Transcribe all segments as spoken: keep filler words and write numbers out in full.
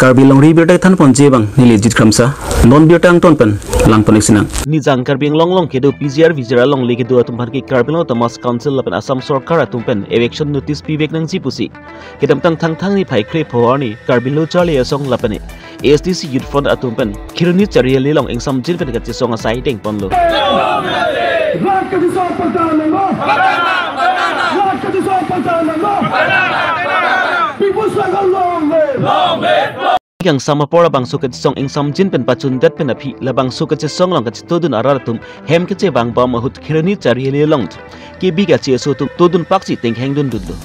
Karbi Longri Abirta thanponji abang neli Jit Kramsa, non birta angton pen langpon-ik sinang. Nijang Karbi Anglong along kedo P G R V G R alongle kedo atum aphan ke Karbi Anglong Autonomous Council lapen Assam Sorkar atum pen eviction notice pivek nangji pusi kedamtang Thangthang niphai krepho arni Karbi Lo Charli Asong lapen A S D C Youth Front atum pen Kheroni Chariali along ingsamjin pen kachesong asai dengponlo. Rat kachesong pagdang nanglo. Rat kachesong pagdang nanglo. People struggle long live. Kangsam apor labangso kachesong ingsamjin pen pachundet pen aphi labangso kachesong along kachetongdun arat atum hem kachevang bom ahut Kheroni Chariali along kebi kacheso atum tongdun paksi tengkheng dundunlo.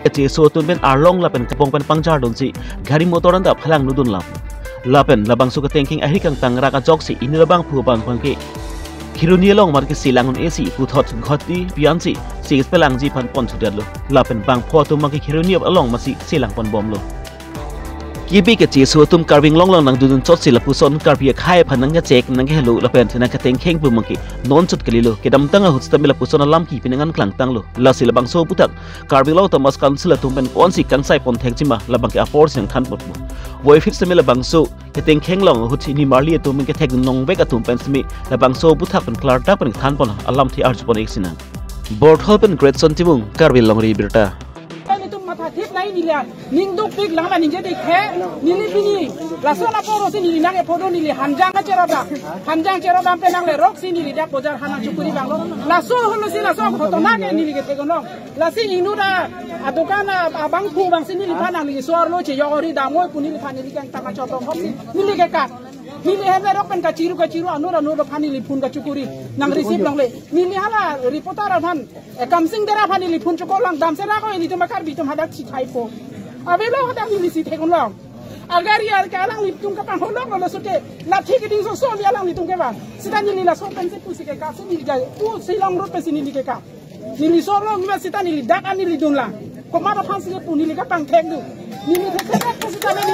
Kacheso atum pen arlong lapen kapong pen pangjardunsi gari motor anta phalang nudun lam. Lapen labangso ketengkheng ahir kangtang rak ajoksi inut abangphu abang abang ke Kheroni along mar ke selang un-esi puthot ghoti piansi singis pelangji aphan pon sudetlo. Lapen bangpho atum abang ke Kheroni along masi selang ponbomlo. Kebi kacheso atum Karbi Anglong along nangdundun chotsi lapuson Karbi akhei aphan nangkachek nangkehelo lapen nangkatengkheng pu abang ke non chot kalilo. Kedamtang ahut sitame lapuson alam kipi nangkangklangtanglo. Lasi labangso aputhak Karbi Anglong Autonomous Council atum pen konsi kangsai pon thekji ma labang ke apor si nangthanponpo. Voiphit sitame labangso ketengkheng along ahut si nimarli atum pen kethek nongvek atum pen sitame labangso aputhak pen klardak pen thanpon alamthe arjupon-ik sinang. Borthol pen Greatson Timung, Karbi Longri Abirta. Nelitum matha thip nai neli an. Ning dukpik lang ma ningje dik he. Neli pini. Laso lapu rosi neli nang ephodo neli hanjang acherap dam. Hanjang cherap dam pen nangle roksi neli dak bojar hanang chukuri abanglo. Laso holo si laso ghotona ke neli ke theklong. Lasi inut adukan abangphu abangsi neliphan nangli sorlo che yori damoi pu neliphan neli kangtang achotong hoksi neli ke kat. Neli hem erok pen kachiru kachiru anur anur aphan neli phone kachukuri. Nang receive longle. Neli hala reporter aphan, eh, Kamsing Dera aphan neli phone chukor lang damsera ko ilitum akar bitum hadak chithaipo. Avelo hadak neli si theklong. Agari ar ke alanglitum kapangholong lo sute. Lathi keding so so li alanglitum ke bang. Sita neli laso pensi pusi ke kasi neli jai. Pu si Longrut pensi neli ke ka. Neli sorlo nima sita neli dak an neli dunlang. Komat aphansi pu neli kapangthekdun. Neli thekthek pu sita neli.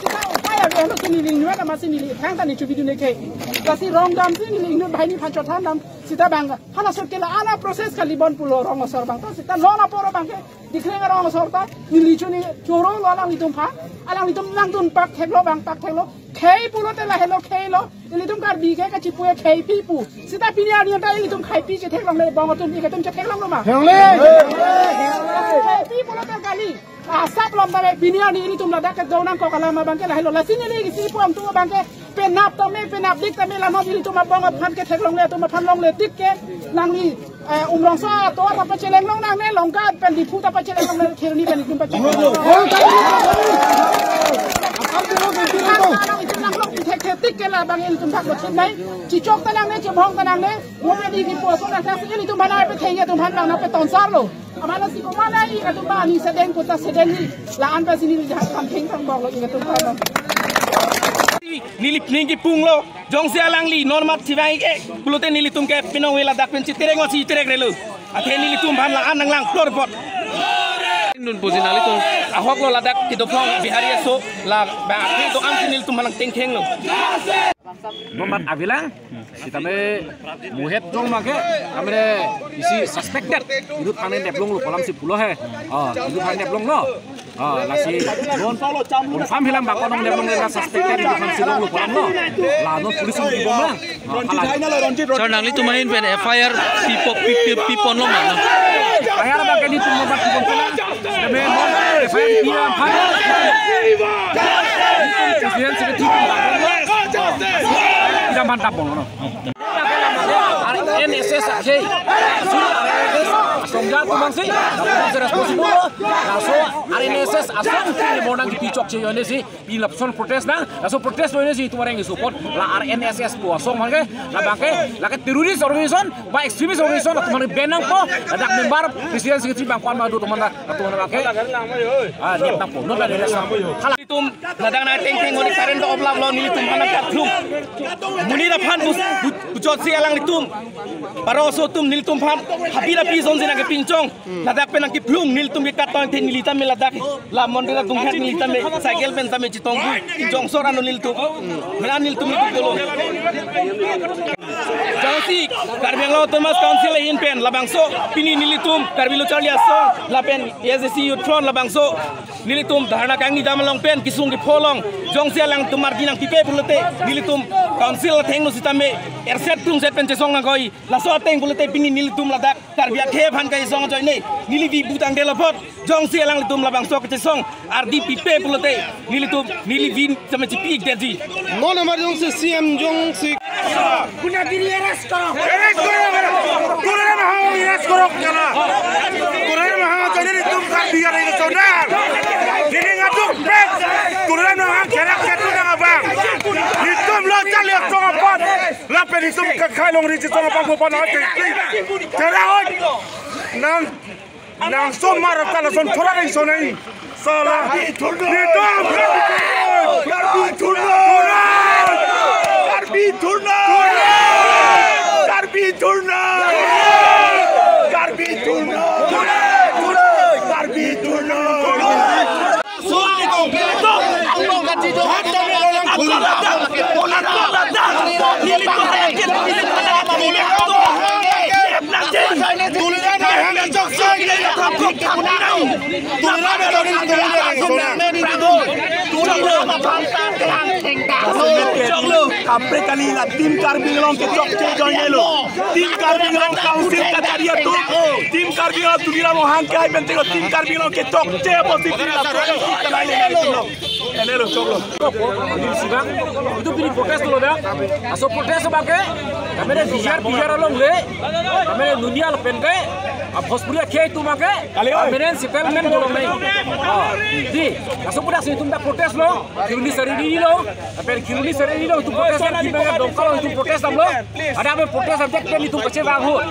Sita upaya avelo si neli nuat amatsi neli thangta neli chubidun-ik he. Lasi rong damsi neli inut banghini aphan chothan dam sita bang. Hala sut ke la-an aprocess kalibon pulo rong asor abang. To sita non apor abang ke dikreng arong asor ta neli chuni chorolo alanglitum aphan. Alanglitum nangdun paktheklo bang paktheklo. Khei pulote lahelo kheilo. Ilitum Karbi ke kachipu-e khei pi pu. Sita pini arni anta ilitum khei pi chetheklongle bong atum ikatum chetheklonglo ma? Theklongle. Khei pi pulote kali. Asap lom tame pini arni ilitum ladak kedo nangkok alam abang ke lahelo. Lasi neli isi pu angtu abang ke penap tame penap dik tame la non ilitum abong aphan ketheklongle atum aphan longle tik ke nangli Eh, Umrongso ator ta pacheleng long nangne, Longka pen Diphu ta pacheleng long nangne, Kheroni pen itum pacheleng long. Itum nang long thek thek tik ke la bang ilitum thak lo thik nai. Chichok ta nangne, chimhong ta nangne. Mo pe di ki po so na thak si ilitum bana pe thengya tum han bang na pe tonsar lo. Amala si ko mana ilitum bani sedeng kota sedeng ni. La an pa sini li jahak kam theng kam bok lo ilitum bana. Neli ning kipung lo. Jongsi alangli non mat thivang-ik-e pulote nelitum ke pinong vela dak pen chiterek ngo si chiterek relo. Athe nelitum aphan la-an nanglang plor pot. Nun pusi nanglitum ahok lo ladak kedo phong Bihari aso la ba athe do-an si nelitum aphan nangtengkheng lo. Non mat avelang sitame muhet jong ma ke amre isi suspected inut aphan neplong lo pu alam si pulo he. Oh, inut aphan neplong lo. Ah, lasi non confirm hilang bang konong neplong nela suspected inut aphan si long lo pu alam lo. La non police ong kibom lang. Ah, hala. Sir, nanglitum ahin pen F I R pipo, pi, pi, pipon lo ma, no? F I R bang ke nelitum lo bang kibom pela. Kami F I R pi aphan. Presiden secretary pun tak pon lo. Tidak mantap pon lo, no? R N S S akhei. Asong ja tumang si, tumang si responsible lo. Laso R N S S asong si monang kipi chokche yo ne si, pi lapuson protest nang, laso protest lo ne si tumang support la R N S S pu asong mangke, la bangke, la ke terrorist organization, ba extremist organization, la tumang ban nangpo, la dak member, presiden secretary bang kwan ma do tumang la, la tumang bangke. Ah, nep nangpo, non la R N S S nangpo. Hala. Nelitum ladak nangtengtheng oni current off lap lo nelitum aphan nangkaphlung. Monit aphan bus, bu-, bujot si alanglitum. Baro aso atum nelitum aphan. Happy happy zone si nangkepinchong. Ladak pen nangkiphlung nelitum ke katong the neli tame ladak. La monit adung hat neli tame cycle pen tame chitong bu. Pinchong sor ano nelitum. Mena nelitum nelitum dolo. Jongsi Karbi Anglong Autonomous Council ahin pen labangso pini nelitum Karbi Lo Charli Asong lapen A S D C Youth Front labangso nelitum dharna kangni dam along pen kesung kepho along jongsi alangtum ardi nangpipe pulote nelitum council athengno sitame erset krungset pen chesong nangkoi. Laso ateng pulote pini nelitum ladak Karbi akhei aphan kachesong ajoine neli vi butang delo apot jongsi alanglitum labangso kachesong ardi pipe pulote nelitum neli vin sitame chipi-ik detji. Non amar jongsi C M jongsi Gunagiri arrest koro. Arrest koro, koro. Tuliram hang arrest koro kena. Tuliram hang jadi nelitum Karbi areng sonar. Neli ngatuk pet. Tuliram hang kerak ketu nang abang. Nelitum Lo Charli Asong apot. Lapen nelitum kakhai longri chesong apot bupan hati. Kerak oi. Nang Nang somar ta lason thora dei sonai. Sala. Karbi thurna. Nelitum Karbi thurna. Karbi thurna. Karbi thurna. Karbi thurna. Karbi thurna. Kaprek kali, la Team Karbi Anglong kechokche ajoinelo. Team Karbi Anglong Council kachari atum. Team Karbi Anglong Tuliram Ronghang kehai pen telo Team Karbi Anglong kechokche apotsi la. Enelo choklo. Ini siba. Itum pini protest lo dak. Laso protest abangke. Kami ada bijar bijar along le. Kami ada dunia lapen ke. Ah, Bhojpuri akhei atum abangke. Kali, oi. Permanent settlement dolo nai. Ah, di. Laso protest itum dak protest lo. Kheroni Sari Dili lo. Lapen Kheroni Sari Dili lo itum protest lo. Di bang Dongka lo itum protest lo. Ada abe protest object pen itum kachevang ahut.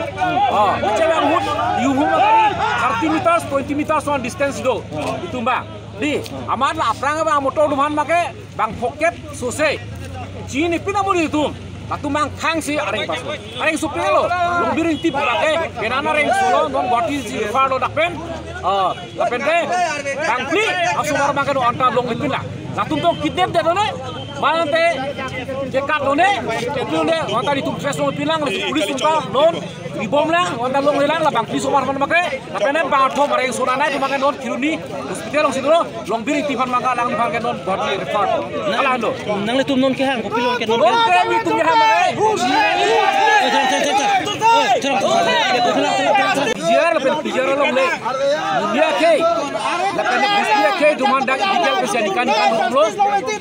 Ah, kachevang ahut. Yuhum agari thirty meters, twenty meters one distance do. Itum bang. Di, amat la aphrang abang motor atum aphan make bang pocket sose. Chinipin amo di itum. Latum bang khang si areng paso. Areng sopilo. Longbir Ingti pu lake. Kenan areng solo non Guwahati si refer lo dak pen. Ah, lapen ke bang phli asomar bang ke do anta longlipin la. Latum tong kidnap det lo ne. Bang te jekat lo ne. Itu ne anta itum press longlipin lang, police tum ta non. Ibom lang, anta longlelang, labang phli asomar aphan make, lapen bang athom areng sona nai, itum make non Kheroni hospital alongsi dolo, Longbir Ingti aphan make, alangliphan ke non Guwahati refer. Kalang do. Nanglitum non kehang, kopilo ke non non kehang? Ke itum kehang make. Eh, therang, therang, therang, therang. Eh, therang, therang, therang. P G R lapen P G R along le. Dunia ke. Lapen dunia ke, duman dak detail ke sian ikan ikan lo.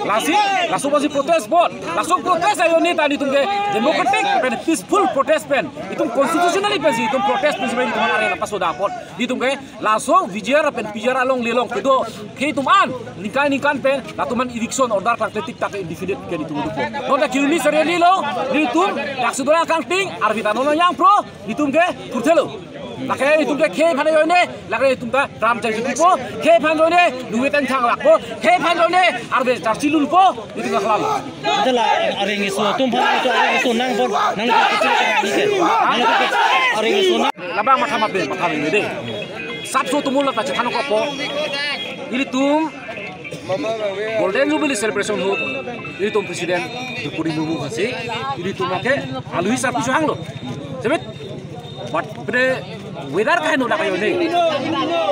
Lasi, laso basi protest bot. Laso protest ajoine ta nelitum ke democratic pen peaceful protest pen. Itum constitutionally pensi itum protest pensi pen itum areng paso dak apot. Nelitum ke laso V G R pen P G R along le along kedo akhei atum an ningkan ningkan pen latum an eviction order klangkle tik tak indefinite ke nelitum do. Non dak Kheroni Sari Dili lo nelitum dak sudah kangting arvi ta non yang pro nelitum ke kurthelo. Lake nelitum ke akhei aphan ajoine, lake nelitum ta tram chai chipipo, akhei aphan ajoine, duwe tang thang lakpo, akhei aphan ajoine, arve charsi lulpo, nelitum ke halal. Ante la areng isu atum aphan isu areng isu nang pon, nang isu kecil ke nang isu. Nang isu ke areng isu nang. Labang matha mapen, matha mapen de. Sapso atum la ta chethan ko po. Ilitum Golden Jubilee celebration ahut, ilitum President Droupadi Murmu aphansi, ilitum ake alui sarpi sohang lo. Sebet, but pada weather kahe no dak ajoine.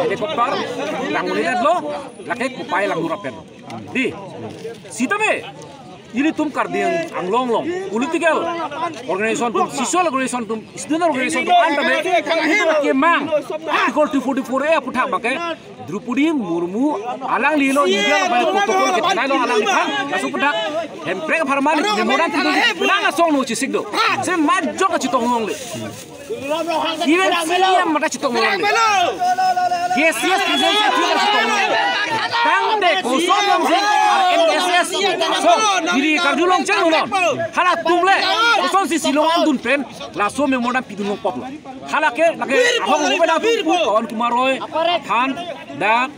Helicopter, lang ulit lo, lake kopai lang nurap pen. Di, sitame, ilitum Karbi Anglong along, political organization atum, social organization atum, student organization atum, an tame, ilitum kemang, Article two forty-four A aphuthak abangke, Droupadi Murmu alangli lo India lo bai protocol ke thanai lo alangli aphan, laso aphuthak Hemprek apharman ni memorandum tu lang asong no chesik do. Se majok chetong longle. Even C M mata chetong longle. K C S president se chetong longle. Tangte koson long si M S S so diri karjulong cheng lo. Hala atum le kosonsi Shillong andun pen laso memorandum pidun longpok lo. Halake, lake, ahong lo pen atum pu, Pawan Kumar Roy, aphan, dak,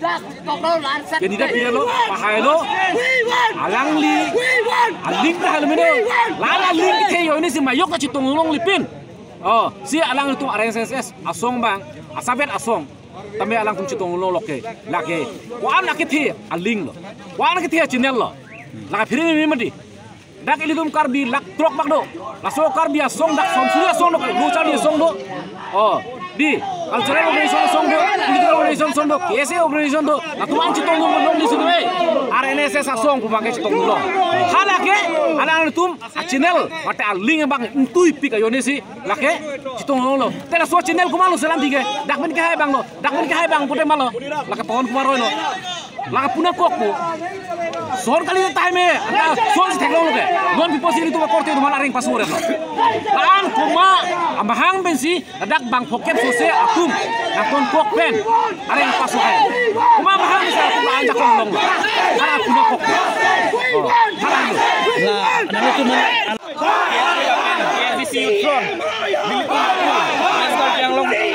candidate pidun lo, pahai lo, alangli, aling ta hal mene, lala aling kethe ajoine si majok ta chetong longlipin. Oh, si alangtum R S S S asong bang, asavet asong, tame alangtum chetong longlo ke, lake, ko-an akethe aling lo, ko-an akethe channel lo, lake phiri meme mati. Dak ilitum Karbi lakh throk bak do. Laso Karbi asong dak Sonsuri asong do, Lo Charli asong do. Oh, di cultural organization asong do, political organization asong do, K S A organization do. Latum an chetongdun longji si do, eh. R N S S asong pu abang ke chetongdun long. Hala ke, alanglitum a-channel mate a-link abang ingtuipik ajoine si lake chetongdun longlo. Te laso channel komatlo selam pi ke, dak pen kehai abang lo, dak pen kehai abang pute ma lo, lake Pawan Kumar Roy lo. Lake puna kok pu. Son kali time e, anta son si theklong lo ke. Non pipo si ilitum akorte atum an areng paso-et lo. La-an komat amahang pensi ladak bang phokep sose atum nangtonkok pen areng paso-et. Komat amahang pensi atum la-an jakong longlo. Hala puna kok pu. Oh, hala lo. La, nangtum man A S D C Youth Front, nelitum lapu, West Karbi Anglong, eh,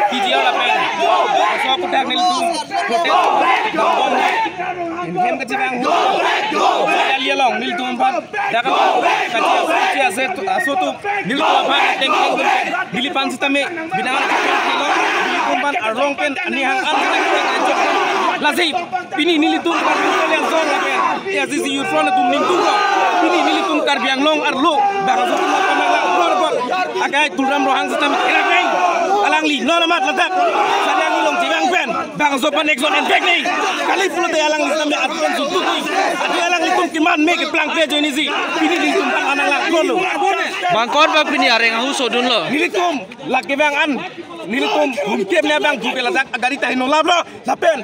P G R lapen laso aputhak nelitum protest, inhem kachevang ahut, Charli along nelitum aphan dak kachi, kachi ase aso atum nelitum aphan tengteng dun pen, neliphan sitame binang nelitum aphan arong pen, anihang an sitame lasi pini nelitum Karbi Anglong Youth Front lapen A S D C Youth Front atum ningduklo. Pini nelitum Karbi Anglong arlo bangso atum aphan nanglang bor bor. Akai Tuliram Ronghang sitame kerap nang. Alangli non amat ladak. Sani along chevang pen bangso aphan action envek nang. Kali pulote alangli sitame atum suntuk nang. Atu alanglitum keman me keplang pe ajoine si pini nelitum aphan nanglang bor lo. Bang ko-an bang pini areng ahu sodunlo? Nelitum lake bang an. Nelitum humkep ne bang duke ladak agari ta heno laplo. Lapen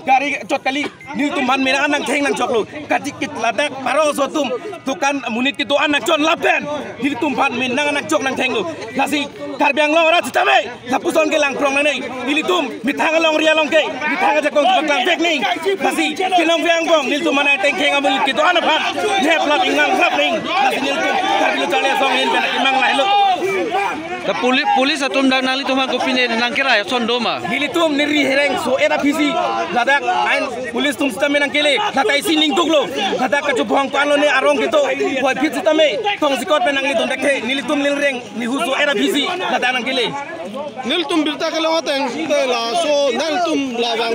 gari chot kali, nelitum aphan me nang nangtheng nangchoklo. Kachikit ladak parok aso atum dukan monit kedo-an nangchon lapen nelitum aphan me nang nangchok nangthenglo. Lasi Karbi Anglong arat sitame lapuson ke langkrong nangne. Nelitum methang alongri along ke methang ajakong paklang vek nang. Lasi kelong vek angbong nelitum aphan tengteng amonit kedo-an aphan ngeplap inglang plap nang. Lasi nelitum Karbi Lo Charli Asong ahin pen kemang lahelo. Ta poli-, police atum dak nanglitum aphan kopine nangkerai ason do ma? Nelitum neri hereng so-et aphi si ladak ain police atum sitame nangkele, ladak isi ningduklo, ladak kachobong ko-an lo ne arong kedo, koi phit sitame tong sikot pen nanglidun dak the, nelitum neli reng nehu so-et aphi si ladak nangkele. Nelitum birta kelong ateng te laso nelitum labang.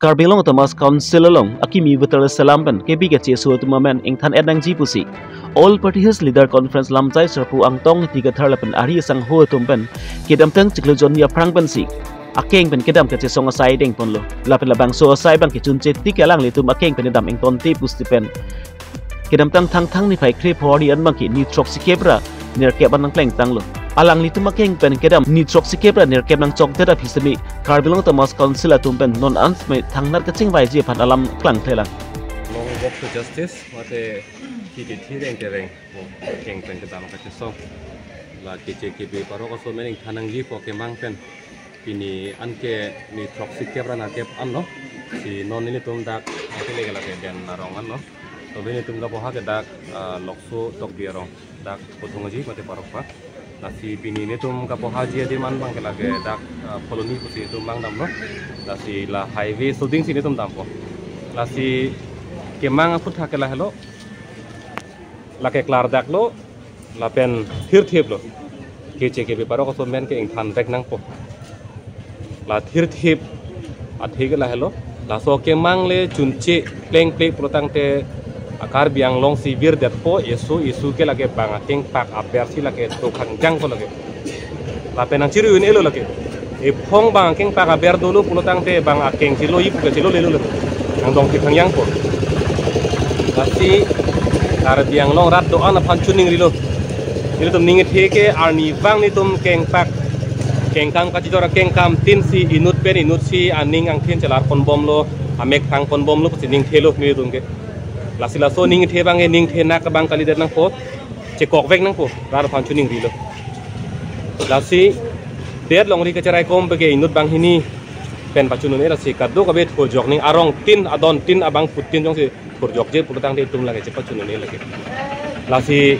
Karbi Anglong Autonomous Council along akimi voter selam pen kebi kacheso atum amen ingthan-et nangji pusi All Party Hills Leader Conference lamchai sarpo Angtong Ingti Kathar lapen ari asangho atum pen kedamtang chiklo jon aphrang pensi akeng pen kedam kachesong asai dengponlo. Lapen labangso asai abang kechunche tik alanglitum akeng pen kedam ingtonte pusi pen kedamtang Thangthang niphai kre-pho arni an abang ke ni throksikep ra nerkep an nangplengtanglo. Alanglitum akeng pen kedam ni throksikep ra nerkep nangchokdet aphi sitame Karbi Anglong Autonomous Council atum pen non an sitame thangnat kachingvaiji aphan alam klangklelang. Long walk to justice, mate K T T reng tereng, akeng pen kedam kachesong. La K J K B parok aso amen ingthan nangji pu kemang pen pini anke ni throksikep ra nerkep anlo. Si non nelitum dak ate lege lage den arong anlo. Tobe nelitum kapoha ke dak, ah, Lokso Tokbi arong dak Pothungji mate parok pa. Lasi pini nelitum kapohaji adim an abang ke lage dak, ah, Phuloni pusi nelitum abang damlo. Lasi la highway soding si nelitum dampo. Lasi kemang aputhak ke lahelo. Lake klardaklo, lapen thirthiplo. K J K B parok aso amen ke ingthan vek nangpo. La thirthip athe ke lahelo. Laso kemang le chunche plengple pulotangte a Karbi Anglong si virdetpo, eso eso ke lake bang akengpak aber si lake tokhang jangpo lake. Lapen nangchiri un-elo lake. Ephong bang akengpak aber dolo pulotangte bang akeng chilo ipu ke chilolelo lake. Nangdong thip thangjangpo. Lasi Karbi Anglong rat do-an aphan chuningrilo. Nelitum ning kethe ke arnivang nelitum kengpak kengkam kachidor akengkam tin si inut pen inut si aning angthin chelarponbomlo, amek thangponbomlo pusi ningthelo nelitum ke. Lasi laso ning kethe abang ke ningthenak abang kalidet nangpo, chekok vek nangpo, rat aphan chuningrilo. Lasi det longri kacherai kom peke inut banghini pen pachun un-e, lasi kadokave thurjok nang, arong tin adon tin abangphutin jongsi thurjokje pulotangte itum lake chepachun un-e lake. Lasi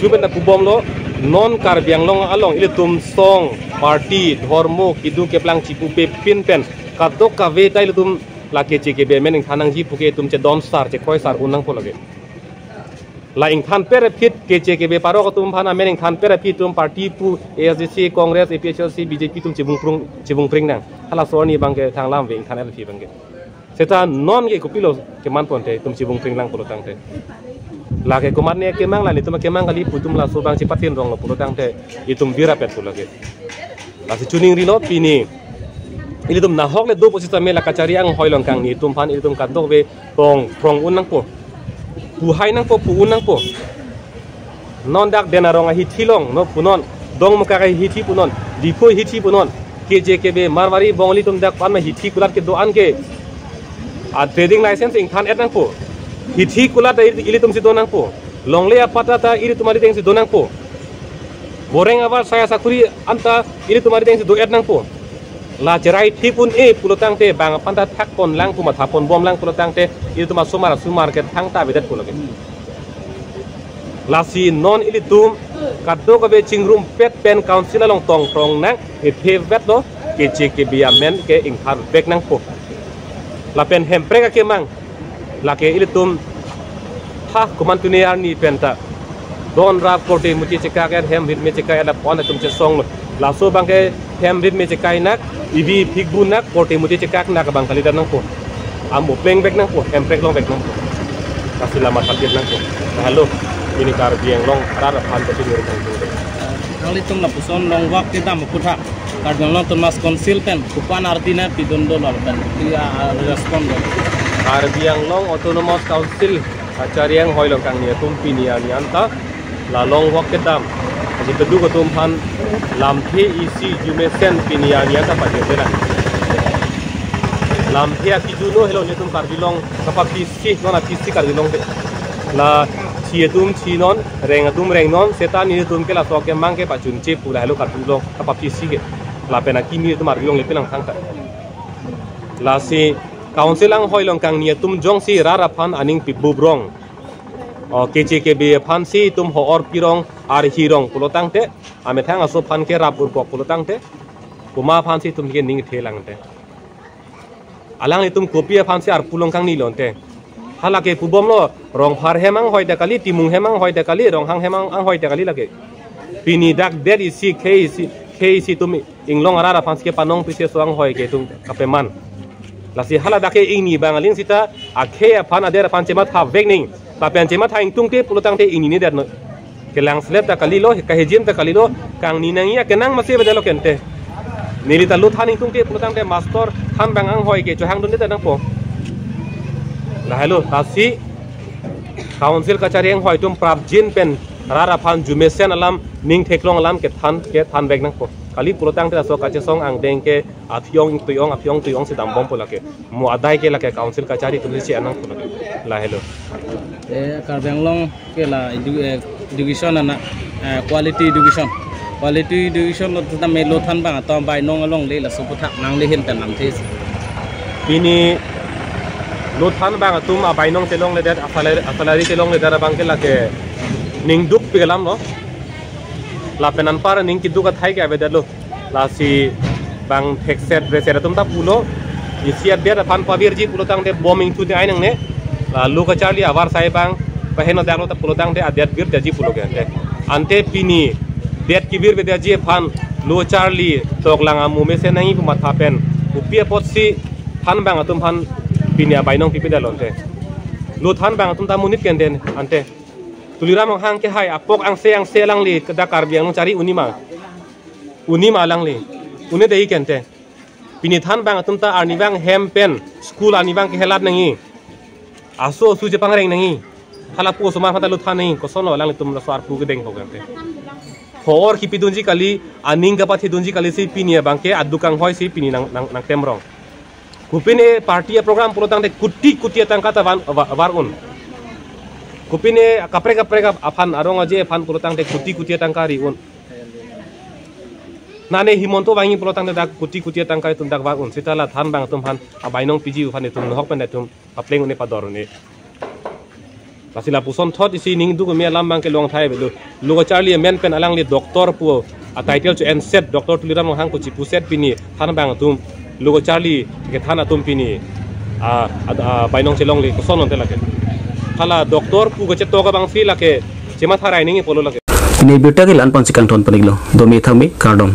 chu pen ta pubomlo, non Karbi Anglong along ilitum song, party, dhormo, keduk keplang chipupe pin pen kadokave ta ilitum la K J K B amen ingthan nangji puke itum chedon sar chekroi sar un nangpo lake. La ingthan per aphi K J K B parok atum aphan amen ingthan per aphi itum party pu A S D C, Congress, A P H L C, B J P itum chibung prung, chibung pring nang. Halaso arni abang ke thang lam ve ingthan aphi abang ke. Seta non ke kopilo keman ponte, itum chibung pringlang pulo tangte. Lake komatne kemang la, itum kemang kali pu itum laso abang chipatin ronglo pulo tangte, itum birapet pulo ke. Lasi chuning rilo pini. Ilitum nahok le do posita me la kachari anghoi along kangni atum aphan ilitum kadokave tong prong un nangpo. Puhai nangpo, pu un nangpo. Non dak Den Arong ahithi along, no punon, Dongmukak ahithi punon, Diphu ahithi punon, K J K B Marwari Bongali atum dak pan ma hithi kulat kedo-an ke. A trading license ingthan et nangpo. Hithi kulat ta ili-, ilitum si do nangpo. Longle apatta ta ilitum adeng si do nangpo. Boreng abar saya sakuri anta ilitum adeng si do et nangpo. La cherai thip un-e pulo tangte bang aphan ta thak ponlang pu matha ponbomlang pulo tangte ilitum asomar asomar ke thangta avedet pulo ke. Lasi non ilitum kadokave chingrumpet pen council along tong prong nang, ephe vetlo, K J K B amen ke ingthan vek nangpo. Lapen Hemprek akemang, lake ilitum ha komantu ne arni penta don rap korte muti chekak et, hem rit me chekak et lapu-an atum chesonglo. Laso abang ke hem rit me chekai nak, ibi phik bu nak, korte muti chekak nak abang kalidet nangpo. Amo pleng vek nangpo, Hemprek along vek nangpo. Lasi la matha thip nangpo. Lahelo, pini Karbi Anglong arat aphan kachinir kangtung. Nanglitum lapuson longvak kedam aputhak Karbi Anglong Autonomous Council pen kopi-an ardi nangpidun dolo pen, pi a, a, respond dolo. Karbi Anglong Autonomous Council kachari anghoi along kangni atum pini arni anta la longvak kedam aji keduk atum aphan lamthe isi arjumesen pini arni anta pajirde lang. Lamthe akiju no helo, netum Karbi Anglong kapapisi, non apisi Karbi Anglong te. La thi atum thinon, reng atum rengnon, seta netum ke laso akemang ke pachunche pu lahelo Karbi Anglong kapapisi ke. Lapen akimi atum arjulong lepe nang thangta. Lasi council anghoi along kangni atum jongsi rat aphan aning pibup rong, o, K J K B aphan si itum ho-or pirong, arhi rong pulo tangte, amethang aso aphan ke rap urkok pulo tangte, komat aphan si itum ke ning the lang te. Alanglitum kopi aphan si arpu along kangnilo ante. Hala ke pubomlo, Rongphar hem anghoi ta kali, Timung hem anghoi ta kali, Ronghang hem ang-, anghoi ta kali lake. Pini dak det isi, khei isi, khei isi atum inglong arat aphan si kepanong pisi aso anghoi ke itum kapeman. Lasi hala dak ke ingni abang aling seta, akhei aphan adet aphan chematha vek ning. Lapen chematha ingtungte pulo tangte ingni ne det no. Kelang selet ta kalilo, kahejim ta kalilo, kangni nangji akenang masi avedetlo ke ante. Neli ta lo than ingtungte pulo tangte master thanbang anghoi ke chohangdunde ta nangpo. Lahelo, lasi council kachari anghoi atum prapjin pen rat aphan arjumesen alam, ning theklong alam kethan, kethan vek nangpo. Kali pulo tangte laso kachesong angdeng ke aphi-ong tui-ong, aphi-ong tui-ong si dambompo lake. Mo adai ke lake council kachari atum si che-en nangpo lake. Lahelo. Eh, Karbi Anglong ke la edu-, eh, education ana, eh, quality education. Quality education lo tame lo thanbang atum abainong alongle laso aputhak nangli ahin pen lamthe. Pini lo thanbang atum abainong chelongledet, asalari, asalari chelongledet abang ke lake ning dukpik alamlo. Lapen anpar ning keduk athai ke avedetlo. Lasi bang thekset reset atum ta pulo. Isi adet aphan pavirji pulo tangte bom ingthu te ai nangne. La lo kacharli avarsai bang paheno daklo ta pulo tangte adet virdeji pulo ke ante. Ante pini det kevirvedeji aphan lo charli toklang amu mesen nangji pu matha pen kopi apotsi thanbang atum aphan pini abainong pipedetlo ante. Lo thanbang atum ta monit ke ante. Tuliram Ronghang kehai apok angse angse alangli kedak Karbi Anglong chari un-e ma. Un-e ma alangli. Un-e dei ke ante. Pini thanbang atum ta arnivang hem pen school arnivang kehelat nangji. Aso asu chepangreng nangji. Hala pu osomar aphan ta lo than nangji. Kosonlo alanglitum laso arpu kedengpo ke ante. Ho-or kipidunji kali, aning kapathidunji kali si pini abang ke aduk anghoi si pini nang, nang, nangtem rong. Kopine party aprogram pulo tangte kuti kuti atangka ta van, va-, var un. Kopine kaprek kaprek ap-, aphan arong aje aphan pulo tangte kuti kuti atangka ri un. Nane Himanta vangji pulo tangte dak kuti kuti atangka itum dak var un. Seta la thanbang atum aphan abainong piji aphan itum nohok pen itum papleng un-e pador un-e. Lasi lapuson thot isi ning duk me alam abang ke long thai avelo. Lo kacharli amen pen alangli doctor pu a title cho-enset Doctor Tuliram Ronghang pu chipuset pini thanbang atum lo kacharli kethan atum pini a, a, abainong chelongle koson ante lake. Hala doctor pu kachetok abang si lake chematha rai nangji pulo lake. Pini abirta ke la-an pen si kangton pon-iklo. Domi thangmi kardom.